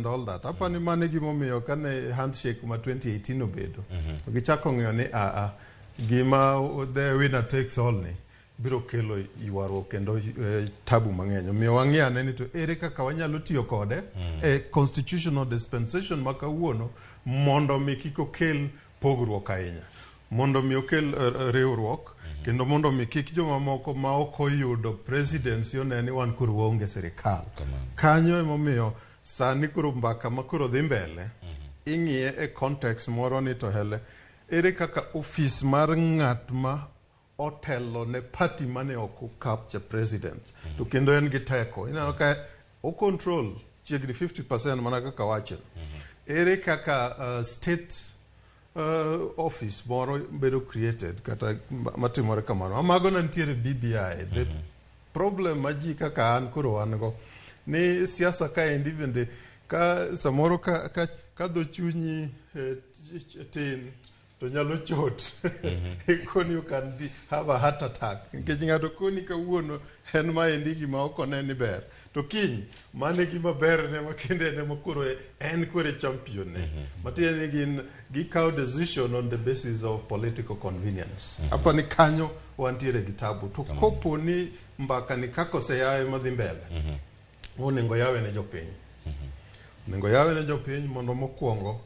And all that. Apani mano e gimomiyo kane handshake ma 2018 obedo, to gichako ng'iyo ni aa gima the winner takes all ni biro kelo ywaruok kendo tabu mang'eny. Omiyo wang'i ane ni to ere kaka wanyalo tiyo kode e constitutional dispensation ma kawuono mondo mi kik okel pogruok ahinya, mondo mi okel riwruok kendo mondo mi kik jomamoko ma ok oyudo presidency one ni wan koro waonge sirikal. Kanyo emomiyo sani koro mbaka ma koro dhi mbele ing'iye e context moro ni to hele ere kaka ofis mar ng'at ma otelo ne party mane ok o capture president to kendo en gi teko, ineno ka o control chiegni 50% mana kaka wacho, ere kaka state office moro bedo created kata matimore kamano. Mago ne nitiere BBI. The problem ma ji kaka an koro wan go ni siasa kaendi bende ka samoro ka dho chunyi tin to nyalo chot koni, you can have a heart attack, nikech ng'ato koni kawuono en maendi gima ok one ni ber, to kiny mano e gima ber ne ma kendo en ema koro en koro e champion ne, matiende ni gin gikawo decision on the basis of political convenience. Apa ni kanyo wantiere gi tabu. To kopo ni mbaka ni kaka oseyawe madhi mbele, onego yawe ne jopiny, onego yawe ne jopiny mondo mokwongo.